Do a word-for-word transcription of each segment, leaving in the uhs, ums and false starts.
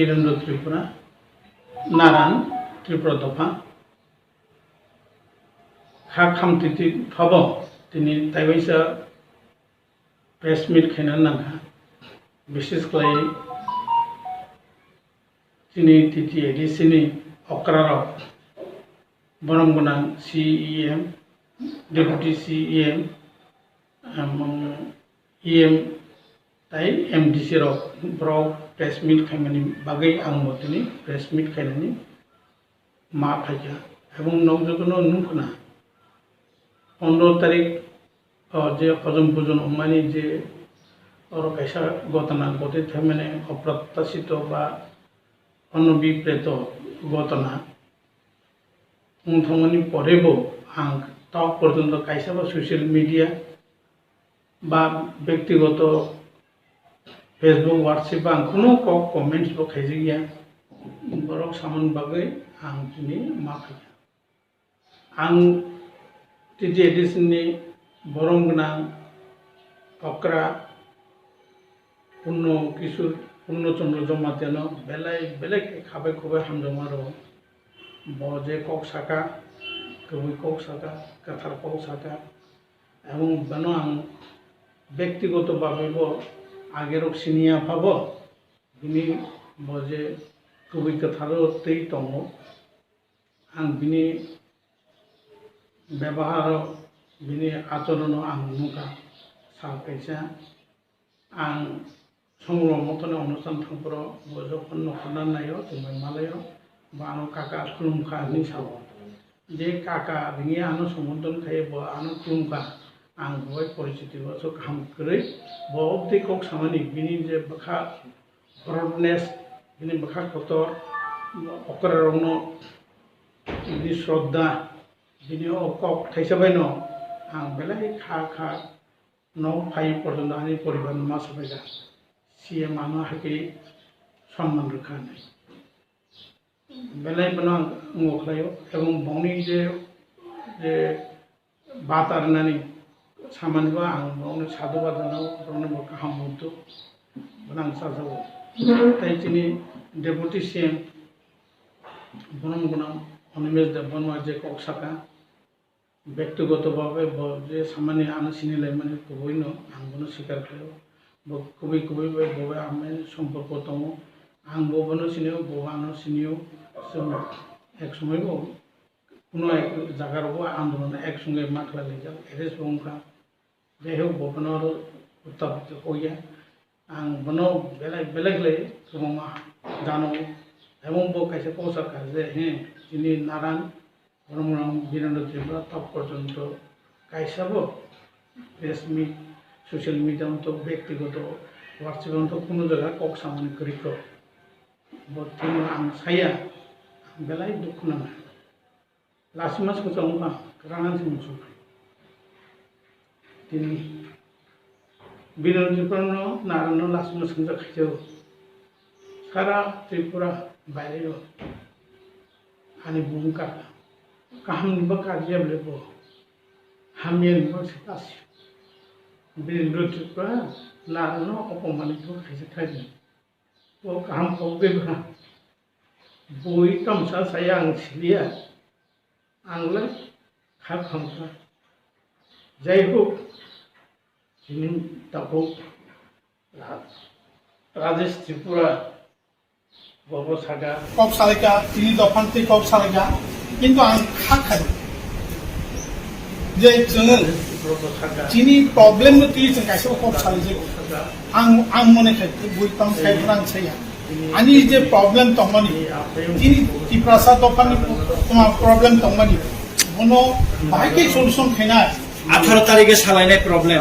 Birendra Tripura, Naran Tripura dopha. Kha khamtiti phabo tini taiwaisa press meet khaina nangkha. Bises khlai chini T T A D C ni okrarok, borom gwnang C E M, Deputy C E M, um, E M tai M D C rok borok press meet khaimani bagwi ang bo tini press meet khainani ma phaikha. Ebong nokjogono nukna pondro tarik o je hojom pujon wngmani je oro kaisa gotona gotwi thaimani oprottashito ba onobipreto gotona wngthangmani porebo ang tok porjonto kaisaba social media ba bektigoto Facebook, WhatsApp ba ang kunu kok comments bo khaijakya. Borok samani bagwi ang tini ma phaikha. Ang T T A D C ni borom gwnang okra Purno Kishore, Purno Chandra Jamatia no belai belai khe khabai khubai hamjakma rwo. Bo je kok saka, kwbwi kok saka, kwthar kok saka, Ebong bono ang bektigoto bagwi bo agerok siniya phabo, bini bo je kubui kwtharo twi tongo, ang bini bebaharo, bini achorono ang nukha. Sal kaisa ang Songwrok mothoni onustan thangphuru bo jokhon nokhorna naio, chumui malaio, bo ano kaka khulumkha hinwi sao. Je kaka ringwi ano sombodon khai bo ano khulumkha, ang bo bai porichiti bo aswk kaham kwrwi. Bo obtwi kok samani bini je bwkha broadness, bini bwkha kotor, okrarokno bini shraddha, bini o kok thaisa baino ang belai kha kha Nok phai porjonto ani poribar no ma sabaikha, C M ano hai khe sonman rwkha hinwi. Belai bono ang wngo khlaio, ebong bongni je, je bata rwnani samani bo ang bongni sadhubad rwnao, borokno bo kaham hwnto, bono ang chajago. Tei chini Deputy C M bono gwnang Animesh Debbarma je kok saka, Bektigoto bhabe bo je samani ano sini laimani kubui no ang bono sikar khlaio. Bo kubui kubui bai bo bai amai somporko tongo. Ang bo bono sinio, bo ano sinio. Chwng ek somoi bo kuno ek jaga rogo andolon ek songe ma khlai laijak, arrest bo wngkha. Jai hok bo bono oro uttar hoya. Ang bono belai belai khlai kwbangma jano, ebong bo kaisa kok sakha je, he, chini Naran, Borom Gwnang Birendra Tripura tok porjonto kaisa bo press meet, social media wngto, bektigoto WhatsApp wngto, kuno jaga kok samani kwrwi kho. Bo thwngno ang saya, ang belai dukhu nangha. Lasima swngchar wngkha, kwran se muchung phai. Tini Biren Tripura no Naran no lasima swngchar khaijao. Sara Tripura baire o ani bumung kaka. Kaham ni ba karya bole bo. Hamya ni ba se kasi. Biren Tripura Naran no opomani bo khaijak khaijak. Bo kaham kok de ba. Bui tamsa saya ang siliya. Ang le kha khamkha. Jai hok, chini tabuk Ra-, Rajesh Tripura bobo saka. Kok salaika, chini dophan twi kok salaika. Kintu ang kha khai. Je chwng chini problem no twi chwng kaisa kok salai je. Ang, ang mone khai, bui tam khai phrang saya. Ani je problem tongmani, chini Tiprasa dophani toma problem tongmani, bono bahai khe solution khainai. Atharo tarikhe salainai problem.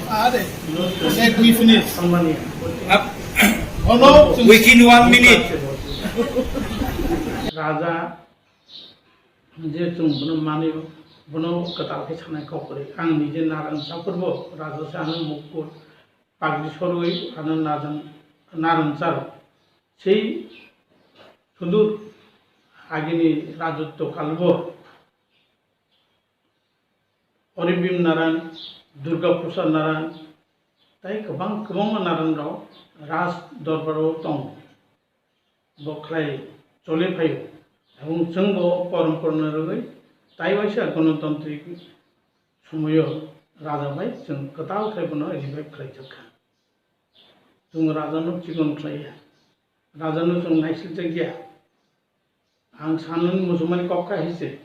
Are, let me finish. Ap-, Bono within one minute. Raja je chwng bono manwi, bono kwtal khe sanai kok kwrwi. Ang nije Naran Chakur bo raja se ano mukur pagri sorwi ano naran, naran charo. Sei sudur agini rajotto kalbo Oribim Naran, Durga Prasad Naran, tai kwbang kwbangma Naran rok Raj Dorbar o tongo. bo khlai choli phaio. Ebong chwng bo porom porno rwgwi tai waisa gonotantrik somoyo raja bai chwng kwtal khai bono revive khlai jak kha. Chwng raja no chikon khlai ya, raja no chwng naisik jak ya. Ang sanani muchungmani kok kaisa se.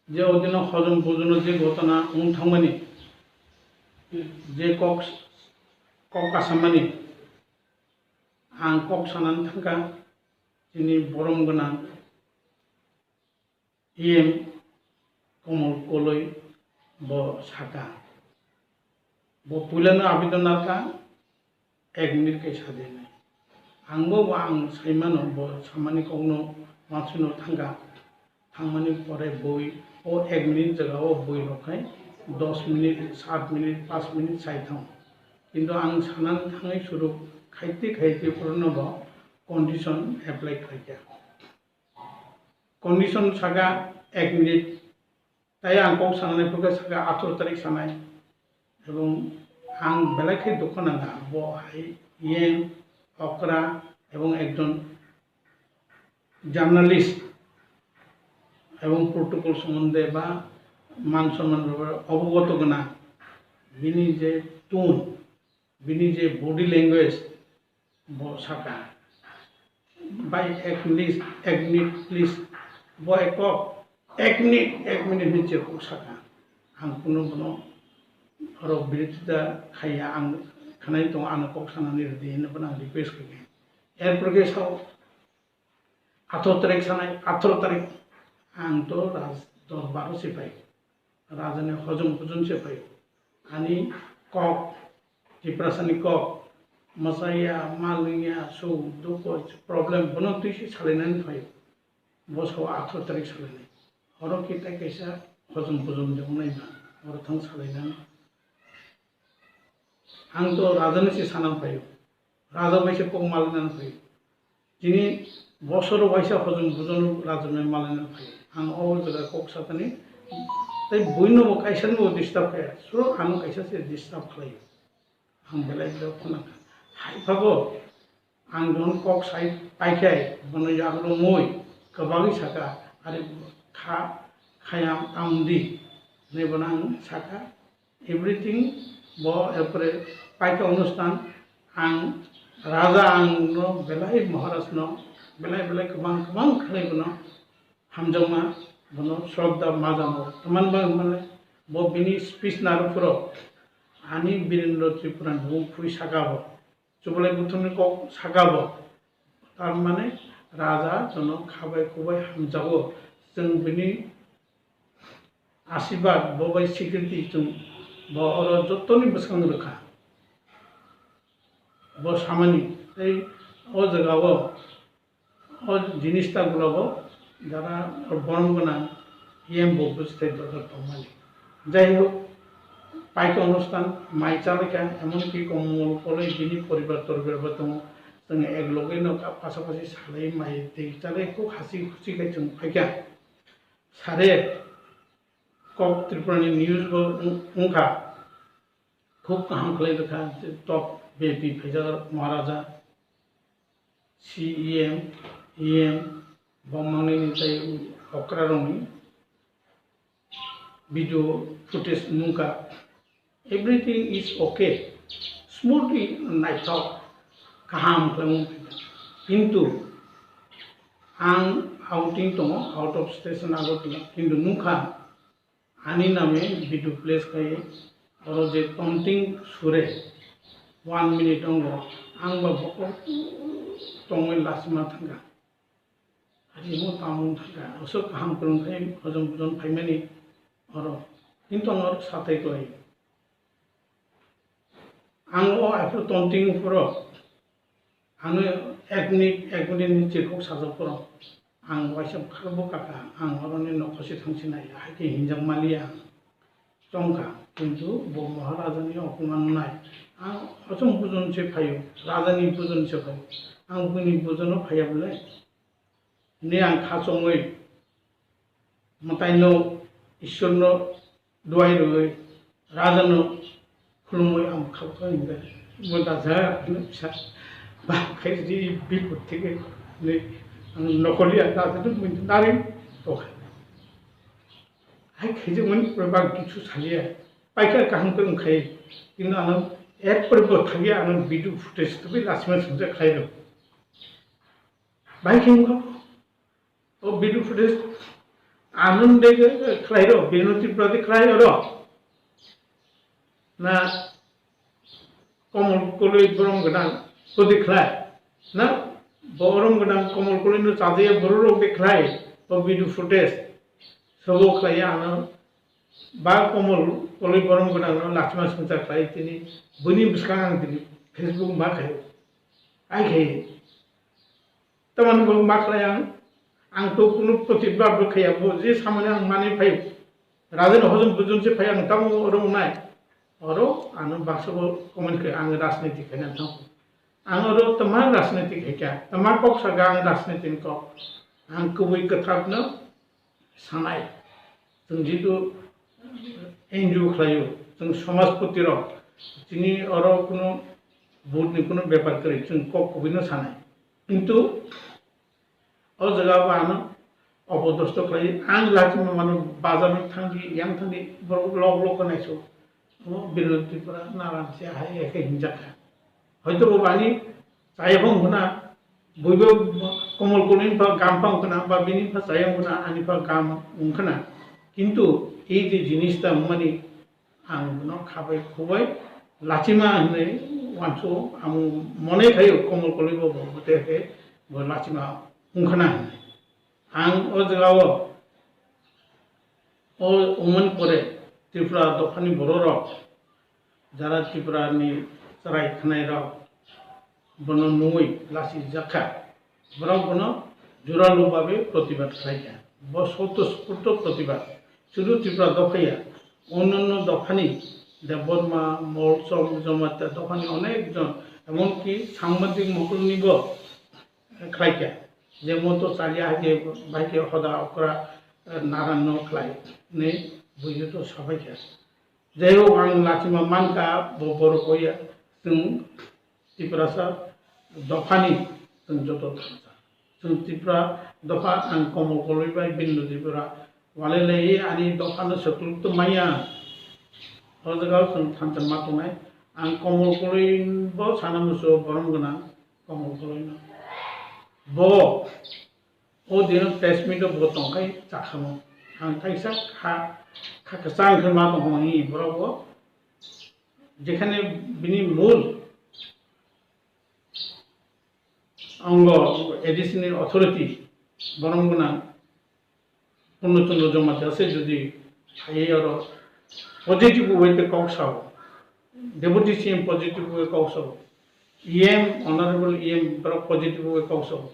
Je o dino hojom bujono je ghotona wng thangmani, je kok, kok kasamani, ang kok sanani thangkha, chini borom gwnang E M Komol Koloi bo saka. Bo puilano abidon narkha, ek minute kai sa di hinwi. Ang bo, bo ang sai mano, bo samani kokno wansukno thangkha. Thangmani pore bui, o ek minute jaga o bui rok khai dos minute, sat minute, panch minute sai thango. Kintu ang sanani thangwi suru khaite khaite phuru no bo condition apply khlaikha. Condition saka ek minute, tai ang kok sanani phuru khe saka atharo tarik sanai. Ebong ang belai khe dukho nangkha, bo hai yen okra ebong ekjon journalist ebong protocol sombonde ba man somman bepare obogoto gwnang, bini je tone, bini je body language, bo saka, "Bhai, ek minute, ek minute, please." Bo ek kok, "Ek minute, ek minute," hinwi je kok saka. Ang kunu bono oro birothita khaiya, ang khwnai tongo, ano kok sanani rwdi hinwi bono ang request khaikha. Erpore khe sao, atharo tarik sanai, atharo tarik. Ang to raj dorbar o se phai, rajani hojom bujon se phai. Ani kok, Tiprasani kok, mwsaya, malwngya, suk, dukho, problem, bono twi se salainani phai. Bo sao atharo tarik salainai. Oro khe tai kaisa hojom bujon de wngnai ba, oro thang salainani. Ang to rajani se sana phaio, raja bai se kok malna phaio. Chini bosoro waisa hojom bujon rajani malna phaio. Ang o jaga kok satani, tai buino bo kaisa no disturb kaya, suro ano kaisa se disturb khlaio. Ang belai belai khona kha. Hai phago ang jon kok sai paikhai, bono yagrumui kwbagwi saka, "Are kha, khayam tamdi," hinwi bono ang saka. Everything bo, erpore paikha onusthan, ang raja, ang no belai, Maharaj no belai belai kwbang kwbang khlai bono hamjakma, bono shraddha majamo. Tamani bagwi hwnmale bo bini speech narwk phuru ani Birendra Tripura ni bumung phui saka bo, chubalai buthumni kok saka bo. Tar mane raja jono khabai khubai hamjago. Chwng bini asirwad, bo bai security chwng bo oro jottoni bwskango rwkha. Bo samani tei o jaga o, o jinis ta gulo bo jara borom gwnang E M bo bwswtai dorkar tongmani. Jai hok, paikha onusthan mai chalaikha, emonki Komol Koloi bini poribar toribar bo tongo. Chwng ek loge no ka-, pasapasi salai mai tei chalai khub hasi khusi khai chwng phaikha. Sare kok Tripura ni news bo wng-, wngkha. Khub kaham khlai rwkha je top V I P phaijak Maharaja, C E M, E M, bo mangnini tei okra rokni video footage nungkha. Everything is okay, smoothly naithok, kaham khlai wngkha. Kintu ang outing tongo, out of station Agartala, kintu nungkha ani name video place khai oro je tonting sure one minute ongo ang ba bokol tongwi lasima thangkha. Ari mo tamung thangkha, aswk kaham kwrwng khai hojom bujon phaimani oro, kintu ang oro satai klai. Ang o aphuru tonting phuru ano ek minute, ek minute ni chirkhok sajak phuru ang waisa bwkha bwkha kha, ang oroni nokho se thang sinai, hai khe hinjak maliya ang chongkha, kintu bo Maharaja ni opoman nai. Ang hojom bujon se phaio, raja ni bujon se phaio, ang buini bujono phaiya bwle. Hwnwi ang kha chongwi mwtaino, Ishwarno duai rwui, rajano khulumui ang kha chongwi hwnwi, "Bo da ja," hwnwi sa. Ba, khe di biput theke, ne, ang nokoli ya, ta tu mun nari, to. Hai khe di mun pura ba kichu saliya. Paikha kaham khe wngkhai, kintu ano ek pore bo thangya ano video footage tu bi lachima sungja khlai rw. Bai khe wngkha, o video footage ano de khlai rw, Bino Tripura de khlai rw. Na Komol Koloi borom gwnang bwdwi khlai. Na borom gwnang Komol Koloi no chajaya borok rok de khlai. O video footage sobo khlai ano ba Komol Koloi borom gwnang no lachima sungcha khlai tini bwini bwskang ang tini Facebook ma khai. Ai khai. Tamani bo ma khlai ang, ang to kunu protibad bo khaiya, bo je samani ang mani phai, raja ni hojom bujum se phai ang tamo oro nai, oro ano baksa bo comment khe ang rajniti khaina thang, ang oro tama rajniti khaikha, tama kok saga ang rajniti ni kok, ang kubui kwthap no sanai. Chwng jitu N G O khlaio, chwng somajpoti rok, chini oro kunu vote ni kunu bepar kwrwi, chwng kok kubui no sanai. Kintu o jaga bo ano opodosto khlai, ang lachima mano bazar no thangdi, yang thangdi, borok lok lok nai so. Omo Bino Tripura naran se hai hai khe hinjak kha. Hoito bo bani chayapang khna, buibo Komol Koloi ni pha gam pang khna, ba bini pha chayang khna, ani pha gam wng khna. Kintu ei je jinis ta wngmani ang bono khabai khubai lachima hinwi uansu ang mone khaio Komol Koloi bo bo te khe bo lachima wng khna hinwi. Ang o jagao o wngmani pore Tripura dophani bororok jara Tripura ni chwrai khwnairok bono nungwi lachijak kha. Borok bono juralu babe protibad khlai kha. Bo swtosphurto protibad. Sudu Tripura dopha ya, onyanno dophani Debbarma, Molsom, Jamatia dophani onek jon, emonki sangbadik mokolnibo khlai kha. Je moto chaliya hai khe, bai khe hoda okra, eh, naran no khlai hinwi buijo to sabai kha. Jai hok, ang lachima man kha, bo borok o ya, chwng Tiprasa dophani chwng joto thansa. Chwng Tripura dopha, ang Komol Koloi bai Bino Tripura walai lai ani dophano swklwk to maya. O jaga o chwng thansa ma tongnai. Ang Komol Koloi bo sana musu borom gwnang Komol Koloi no. Bo o dino press meet o bo tongkhai chakhamo. Ang kaisa kha, kha kwchang khe ma tongkhamo hi borok bo. Jekhane bini mul ongo A D C ni authority borom gwnang Purno Chandra Jamatia se jodi phaiwi oro positive way tei kok sao, Deputy C M positive way kok sao, E M, Honorable E M borok positive way kok sao,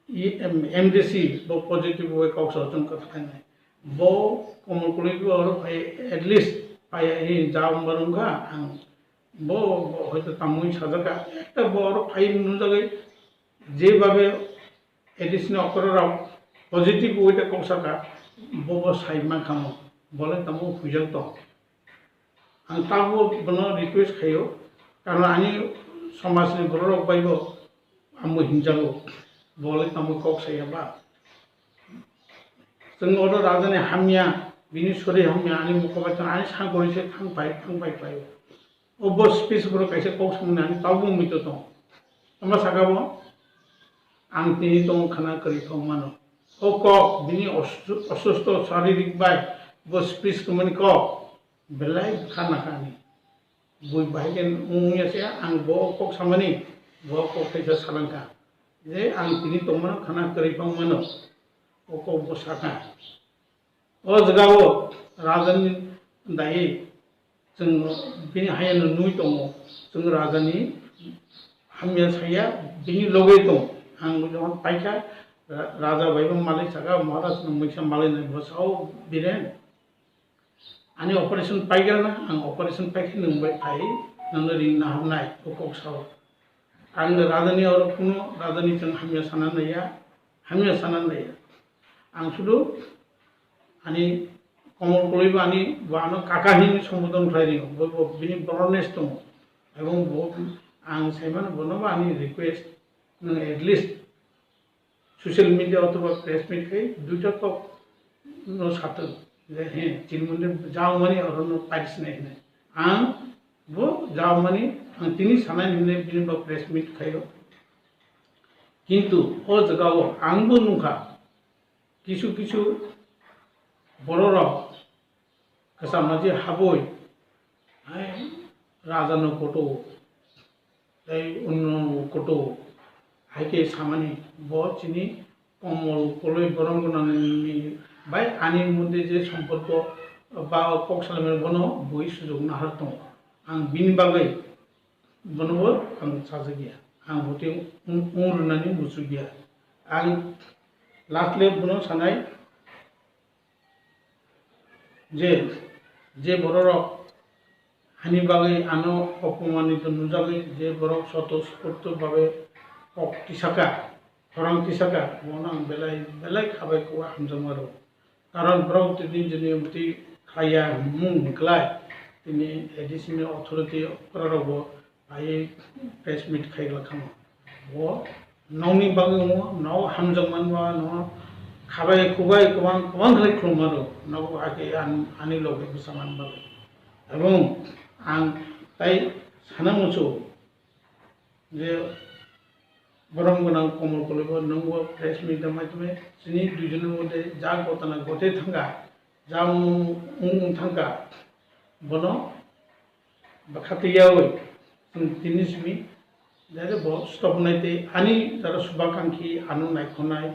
E M, M D C bo positive way kok sao, chwng kwthai nai. Bo Komol Koloi bo oro phai at least phai hi jao wngkha ang. Bo, bo hoito tamwi sajak kha, ekta bo oro phai nunjagwi, je babe A D C ni okoro rok positive way ta kok saka, bo, bo sai mankha mo, bo le tamo huijak tong. Ang tabo bono request khaio, karon ani somaj ni borok rok bai bo amo hinjago, bo le tamo kok saya ba. Chwng oro raja ni hamya, bini sori hamya, ani mukha bai tong, ani sangkori se thang pai, thang pai khlaio. O bo speech borok kaisa kok samani ani tabuk mito tong. Tama saka bo, ang tini tong khana kwrwi thok mano. O kok bini osu-, osusto saririk bai bo speech kwmani kok belai khana kani. Bui bahai khe wngya se ang bo kok samani, bo kok kaisa salangkha. Je ang tini tong mano khana kwrwi thok mano. O kok bo saka. O jagao rajani daywi chwng bini hayano nugwi tongo, chwng rajani hamya saya bini logwi tongo. Ang jokon paikha, ra-, raja bai bo malai saka, Maharaj no muisa malai nai, bo sao, "Biren, ani operation paigrana, ang operation paikhe nwng bai phai, nwngno ring naharnai," o kok sao. Ang rajani oro kuno rajani chwng hamya sana naiya, hamya sana naiya. Ang sudu ani Komol Koloi bo ani bo ano kaka hinwi sombodon khlai ringo, bo, bo bini broness tongo, ebong bo Ang saimano bono bo ani request, nwng at least social media othoba press meet khai duita kok no sathwk je, he, chini mone jaumani orono paisnai hinwi. Ang bo jaumani ang tini sanai hinwi bini bo press meet khaio. Kintu o jagao ang bo nukha, kisu kisu bororok kwcham naji habwi, hai, raja no koto, tei unno koto, hai khe samani bo chini Komol Koloi borom gwnangni bai ani moddhe je somporko ba kok salamani bono bui sujok nahar tongo. Ang bini bagwi bono bo ang sajagya, ang botwi wng rwnani muchukya. Ang lastly bono sanai, je, je bororok ani bagwi ano opomanito nujagwi je borok sotosforto babe kok tisaka, khorang tisaka, bono ang belai belai khabai kuwa hamjakma rwo. Karon borok tini jini bwtwi khlaiya mung hwnkhlai tini A D C ni authority okrarokbo phaiwi press meet khai glak kha. Bo nokni bagwi wngo, nok hamjakmani ba no khabai kubai kwbang kwbang khlai khulumma rw nogo, hakhe ani loge bwsa man bagwi. Ebong ang tai sana muchungo je borom gwnang Komol Koloi bo nwng bo press meet ni maidhyome chini duijoni moddhe ja ghotona ghote thangkha, ja wng wng thangkha, bono bwkha twiyaui chwng tini simi jare bo stop nai tei ani jara subakankhi ano naikhonai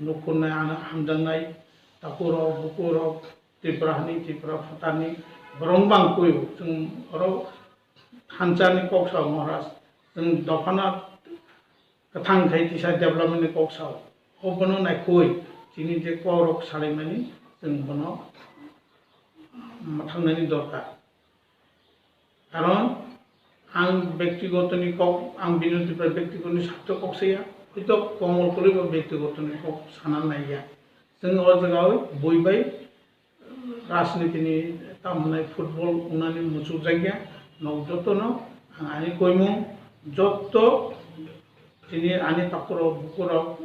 nukhunai ano hamjaknai takhurok bukurok Tripura hani Tripura phatarni borok bang kuio chwng oro thansa ni kok sao Maharaj chwng dophano kwthang khai tisa development ni kok sao o bono naikhoi chini je kok rok salaimani chwng bono mwthangnani dorkar. Karon ang bektigoto ni kok, ang Binoy Tripura bektigoto ni sakto kok saya, hoito Komol Koloi bo bektigoto ni kok sana naiya. Chwng o jaga o bui bai rajniti ni tamhinai football wngnani muchukjakya, nok jotono ang ani koimung jotto Chini ani takhurok bukurok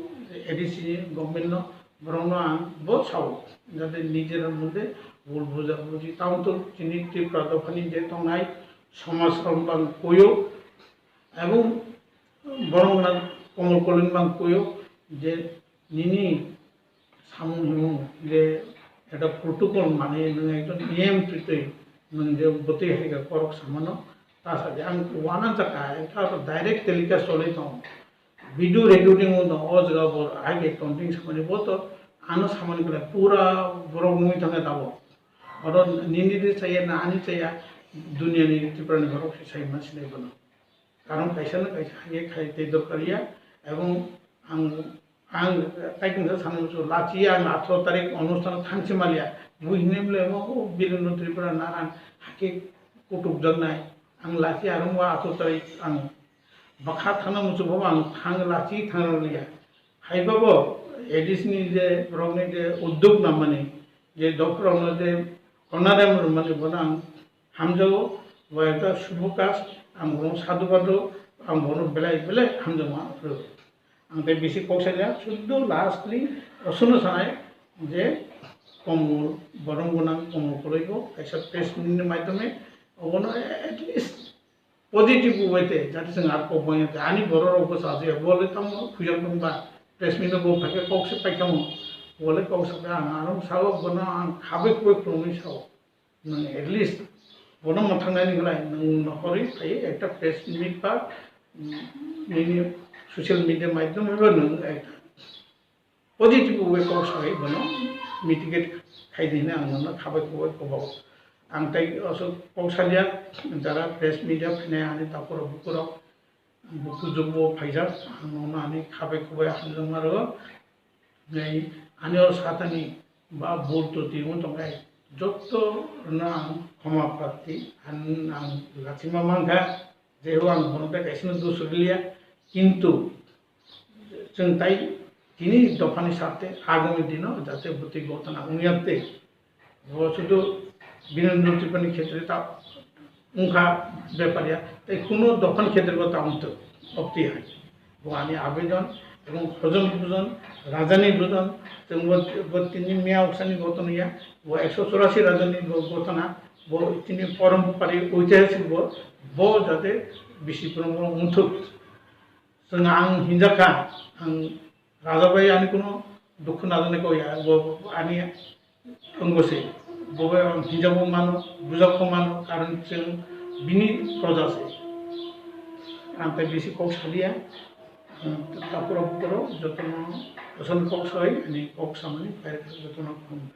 A D C ni government no borokno ang bo sao, jate nijera moddhe bul buja buji tamo to chini Tripura dophani je tongnai somaj rok bang koyo ebong borok na Komol Koloi bang koyo je nini samung himung je ekta protocol mani nwng ekjon niyam twi twi nwng je bwtwi hai khe korok samano ta sa di ang uana jaka ekta direct telecast cholwi tongo. Video recording wng tongo, o jaga bo hai khe tonting samani bo to ano samani kwlai pura borok nugwi thangkha tabok. Oro nini de chaya na ani chaya, duniani Tripura ni borok se sai ma sinai bono. Karon kaisa na kaisa hai khe khai tei dorkar ya, ebong ang, ang tai kungsa sana muchungo lachi ya, ang atharo tarik onusthan thangsi maliya, bui hinwi mle mo o Birendra Tripura naran hake kutuk jaknai, ang lachi arung wa atharo tarik ang bwkha thangna muchungo bo ang thang lachi thangna liya. Hai babo A D C ni je borok ni je uddog namani je doctor rok no je honorarium rwmani bono ang hamjago, bo ekta subho kaj, ang bono sadhubad rw, ang bono belai belai hamjakma rw. Ang tei bisi kok salia, suddo lastly osono sanai je Komol, borom gwnang Komol Koloi bo kaisa press meet ni maidhyome obono at least positive way te jate chwng ar kok bangya te ani borok rok bo chajakya, bo le tamo khuyak tong ba press meet no bo phaikhe kok se paikha mo, bo le kok sakha ang ano sao bono ang khabai khwbai khulumwi sao. Nwng at least bono mwthangnaini wngkha nwng nohorwi phaiwi ekta press meet ba, mm, nini social media maidhyom bai bo nwng ekta positive way kok sawi bono mitigate khai di hinwi ang nono khabai khwbai kobo. Ang tei aswk kok salia jara press media phainai ani takhurok bukurok, bukujugo phaijak, ang nono ani khabai khwbai hamjakma rwo. Nei ani o satani ba bul twtwi wng tongkhe jotto no ang khoma prarthi ang, ang lachima mankha, jehu ang bono tei kaisa no dos rwliya, kintu chwng tai tini dophani sarte agami dino jate bwtwi gotana wngya tei bo sudu Birendra Tripurani khetre ta wngkha bepar ya, tei kuno dophani khetre bo ta wngthok, obti hai. Bo ani abejon, ebong hojon bujon, rajani bujon, chwng bo, bo tini miya uksani goton ya, bo ekso churasi rajani bo gotona, bo tini porompari oitihasik bo, bo jate bisi porompara wngthok. Chwng ang hinjakha, ang raja bai ani kuno dukhu najaknai kok ya, bo ani wngwi se, bo bai ang hinjabo mano, bujak bo mano, karon chwng bini proja se. Ang tai bisi kok saliya, ang tapura bukuro jotono asal kok sai, ani kok samani pairikha jotono khum.